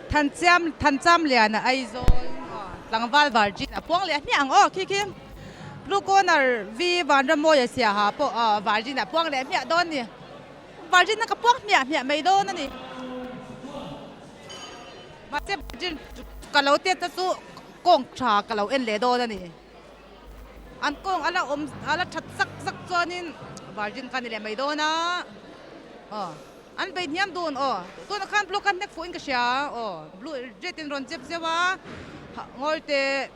Thanchiam Thancham Liana Aizawl tlangval Virgin a puang leh hmiah ang aw khi khi Blue Corner V Vanramawia Siaha pawh Virgin a puang leh hmiah dawn a ni. Virgin a ka puang hmiah hmiah mai dawn a ni. Mahse Virgin ka lo tet na chu kawng tha ka lo en leh dawn a ni. An kawng a la awm a la that zak zak chuanin Virgin kha a ni leh mai dawn a aw an bei hniam dun aw tunah khan blue khan hnek fuh in ka hria aw blue red in rawn zep zeuh a ngawi teh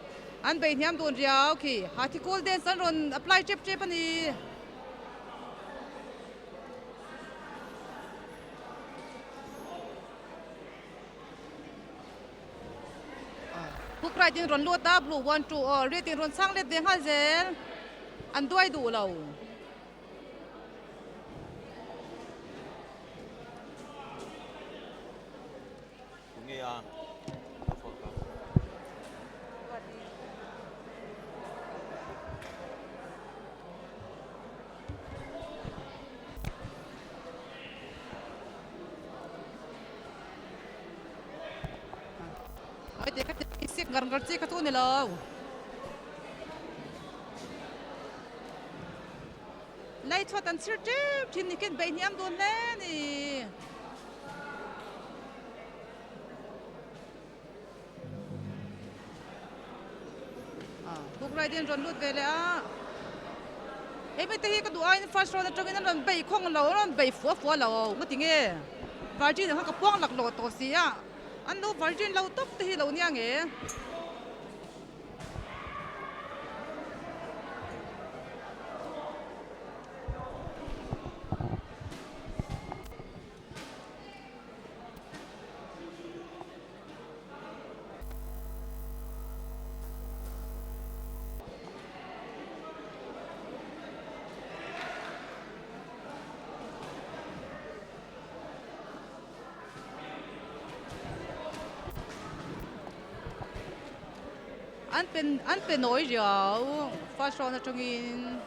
an bei hniam dun riau khi hathi cool dance an rawn apply tep tep a ni. Hook right in rawn lut a blue 1 2 aw red in rawn chhang let ve nghal zel an duai duh lo. Sik ngar ngar chi kha chu ni lo. Lei chhuat an chhir tep thin ni khin beihniam dun hle ni. Book ride in rawn lut ve leh a hei mite hi ka duh aiin first round atangin an rawn bei khawng lo an rawn bei fua fua lo nga ti nge virgin ang kha ka puang laklawh tawh si a an lo virgin lo tawp te hi lo nia nge. An pe an pe nawi riau first round atangin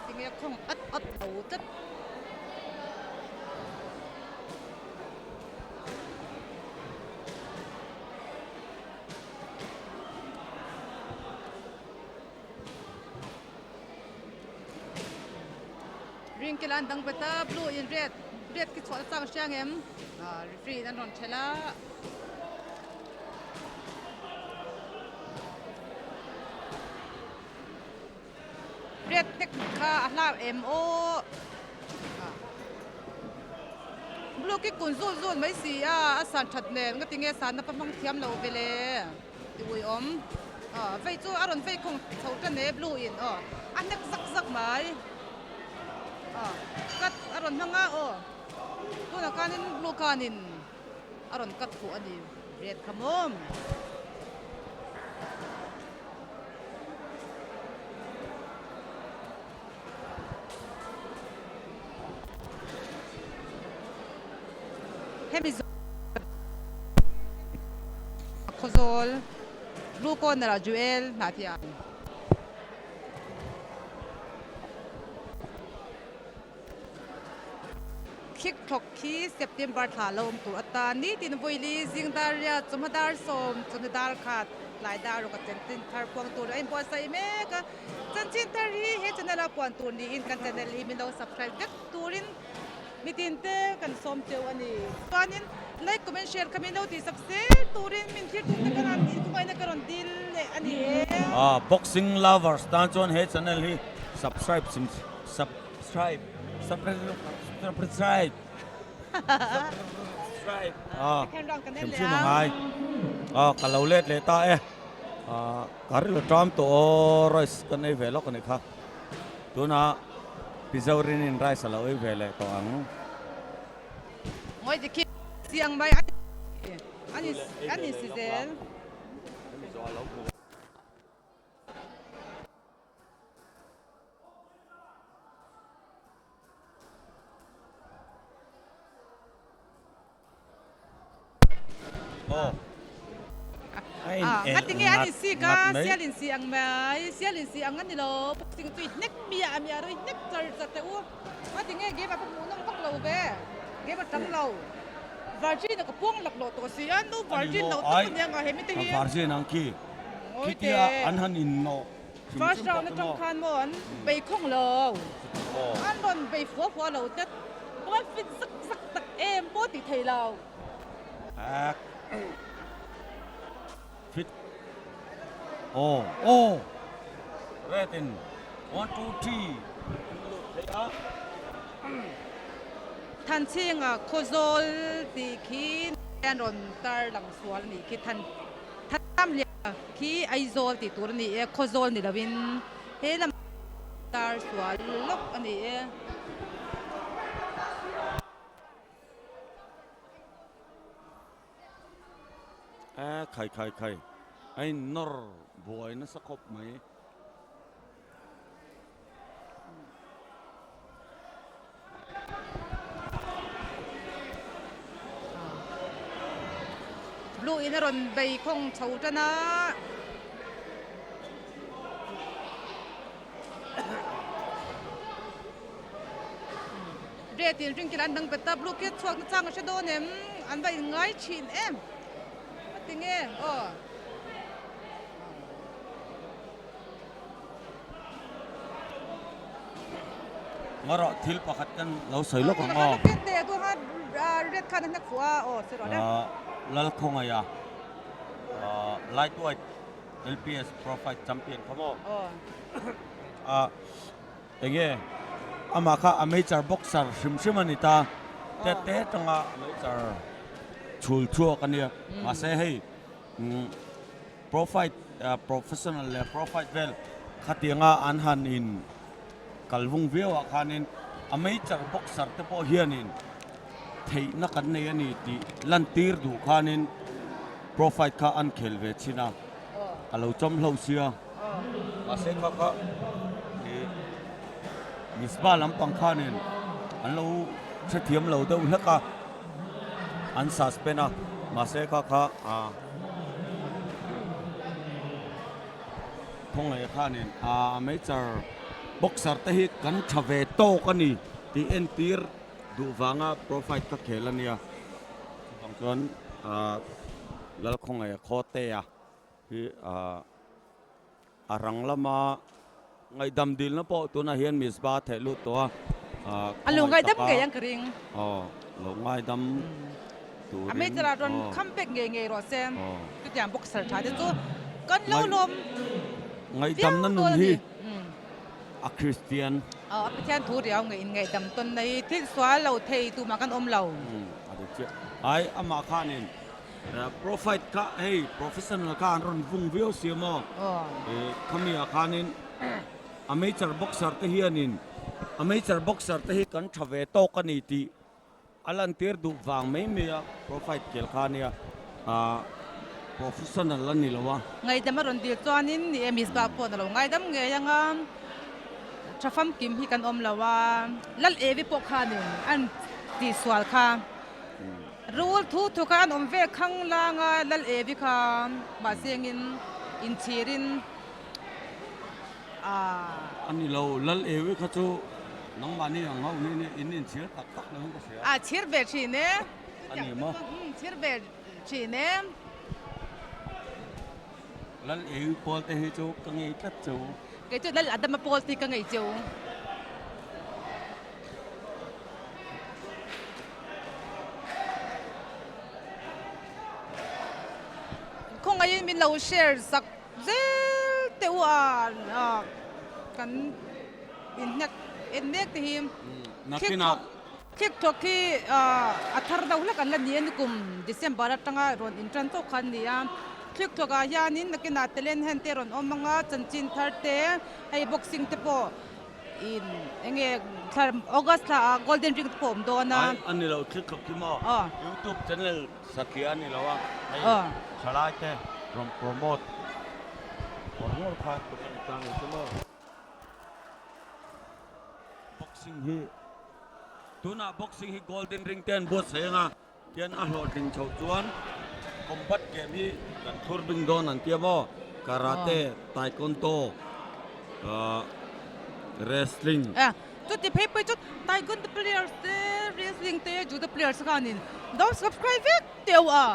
tinge khawng at at lo tlat. Ring kil an dang bet a blue in red red khi chhuah chang hriang em referee in an rawn ṭhelh a. Red tek kha a hlau em aw blue khi kun zul zul mai si a a san that nen nga tinge san na pa hmang thiam lo ve le ti ui awm aw vei chu a rawn vei khawng chho tan e blue in aw a hnek zak zak mai aw cut a rawn hmang a aw tunah khanin blue khanin a rawn cut fuh a ni red kha maw. Hemi Khawzawl Blue Corner ah Joel Hnahtiang. Thlik thlawk khi September thla lo awm tur atan nitin vawili zing dar riat chawhma dar sawm chawhnu dar khat tlai dar rawk a chanchin thar puang tur a inbuatsaih mek a. Chanchin thar hi he channel a puan tur niin kan channel hi min lo subscribe vek turin mitin te kan sawm cheu a ni. Chuanin like, comment, share kha min lo tihsak zel turin min thlir tum te ka rawn inkhawngaihin ka rawn dil leh a ni e. Boxing lovers tan chuan he channel hi subscribe sim Subscribe Subscribe Subscribe Ah Hrim hrim a ngai Ah ka lo let leh ta e Ah ka rilru ṭam tawh aw rice kan ei ve lawk a nih kha tunah Pizorin in rice a lo ei ve leh tawh ang. Ngawi dikhi chiang mai a ni si zel. Ngatinge an insik a, sial insi ang mai, sial insi ang a ni lo, boxing chu i hnek miah miah ro i hnek char char teh u. Ngatinge game a va hmuh nawm vak lo ve, game a tam lo. Virgin a ka puang lak loh tawh si a, nu virgin lo tak a nia nga he mite hi. Ka virgin ang khi. Khitia an han innawh hrim hrim First round atang khan maw an bei khawng lo. An rawn bei fua fua lo tlat. Pawn fit zak zak tak em pawh tih thei lo. Fit. Aw aw. Red in 1 2 3 an lut thei a. Thanchhinga Khawzawl tih khi an rawn tar lang sual a nih khi Than Thanamliana khi Aizawl tih tur a ni e, Khawzawl ni lovin he lam tar sual lawk a ni e. E khai khai khai a in nawr buai nasa khawp mai. Blue in a rawn bei khawng chho tan a. Red in ring kil an dang bet a, blue khi chhuak na chang a hre dawn em? An va in ngai thin em? A ti nge aw. Ngarawh thil pakhat kan lo sawi lawk ang aw. Red khan a hnek fuh a aw sawi rawh le. Lalkhawngaia lightweight LPS Pro Fight Champion kha maw? Aw. Enge amah kha amateur boxer hrim hrim a ni ta, te te tanga amateur chhul chhuak a nia. Mahse hei pro fight professional leh pro fight vel khatianga an han in kal vung viau ah khanin amateur boxer te pawh hianin theihna kan nei a ni tih lantir duh khanin pro fight kha an khel ve thin a, a lo chawm hlo sia. Mahse kha kha ih Misba lampang khanin an lo hrethiam lo deuh hlek a, an suspend a, mahse kha kha ah khawngaih khanin ah amateur boxer te hi kan tha ve tawk a ni tih entir duh vanga pro fight ka khel a nia. Chuvang chuan ah Lalkhawngaih Khawtea hi a rang lama ngaihdam dilna pawh tunah hian Mizpah a theih lut tawh a. A lo ngaidam ngei ang ka ring. Aw, lo ngaidam turin. A major ah rawn kham pek ngei ngei rawh se. Chutiang boxer tha te chu kan lo lawm Ngaihdamna nun hi a Kristian. Aw, a Pathian thu riau ngei in ngaihdam tawn mai thil sual lo thei tumah kan awm lo. A dik chiah. Ai, amah khanin Pro fight kha hei professional kha an rawn vung viau si maw? Khami ah khanin amateur boxer te hianin amateur boxer te hi kan tha ve tawk a ni tih a lantir duh vang mai mai a pro fight kel kha ania professional a ni lo a. Ngaihdam a rawn dil chuanin ni e Miss Ba pawh a lo ngaidam ngei ang a, tha famkim hi kan awm lo a, Lal Evi pawh khanin an tihsual kha. Rul thu thu kha an awm ve khang lang a, Lal Evi kha mahsengin inchhirin aah. A ni lo, Lal Evi kha chu nangmahni ang ho ni in inchhir tak tak lo in ka hria. A chhir ve thin e. A ni maw? Umm chhir ve thin e. Lal Evi pawl te hi chu ka ngei tlat cheu. Kei chu Lal Adama pawl te hi ka ngei cheu. Khawngaihin min lo share zak zel teh u a kan inhnek en mek te hi thik thawk hi a thar deuh hlek an la ni a nikum December atanga rawn intan chauh kha an ni a thik thawk ah hianin nakinah talent hen te rawn awm ang a chanchin thar te hei boxing te pawh In enge thla August thla ah golden ring te pawh awm dawn a. Ai a ni lo thil khawp khi maw YouTube channel satliah a ni lo a hei thalai te rawn promote ngawr ngawr kha tum a ni ta ngei chu maw. Boxing hi tunah boxing hi golden ring te an buatsaih ang a tian a hlawhtling chhoh chuan combat game hi kan thlur bing dawn an tia maw karate, taekwondo, wrestling. Chuti phei phei chu Taekwondo players te, wrestling te, judo players te khanin lo subscribe vek teuh a.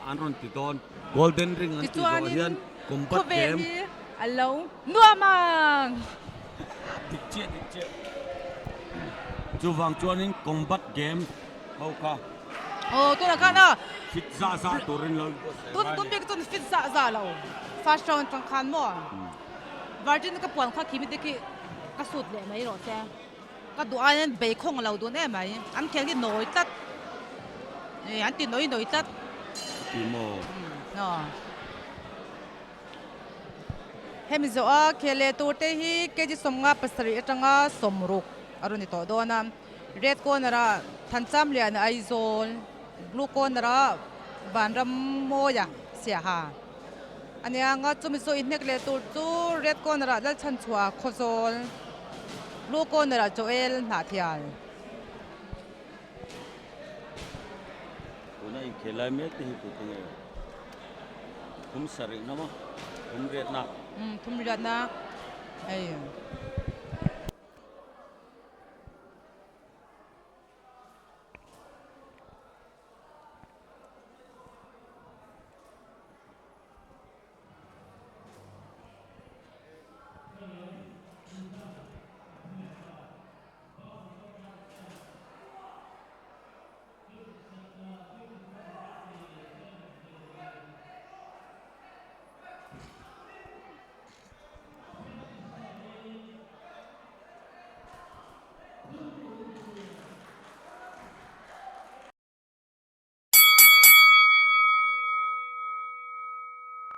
An rawn ti dawn. Golden ring an tih zawh hian combat game. Tichuanin khawvel hi a lo nuam ang. Dik chiah dik chiah. Chuvang chuanin combat game ho kha. Aw tunah khan a. Fit zah zah turin lo inbuatsaih ngai a ni. Tun bik chuan fit zah zah lo. First round atang khan maw. Virgin ka puan kha khi mite khi ka sut leh mai rawh se. Ka duh aiin bei khawng lo dun em mai. An khel hi nawi tlat. Ih an ti nawi nawi tlat. Ti maw? Aw. Hemi zawh a khel leh tur te hi kg 57 atanga 60 a rawn ni tawh dawn a. Red corner ah Thancham Liana Aizawl, Blue corner ah Vanram Mawia Siaha. A nia nga chumi chu inhnek leh tur chu red corner ah Lalchhanchhuah Khawzawl, blue corner ah Joel Hnahthial. Tuna inkhel lai mek te hi tute nge thum sarih na maw thum riatna. Umm thum riatna hei.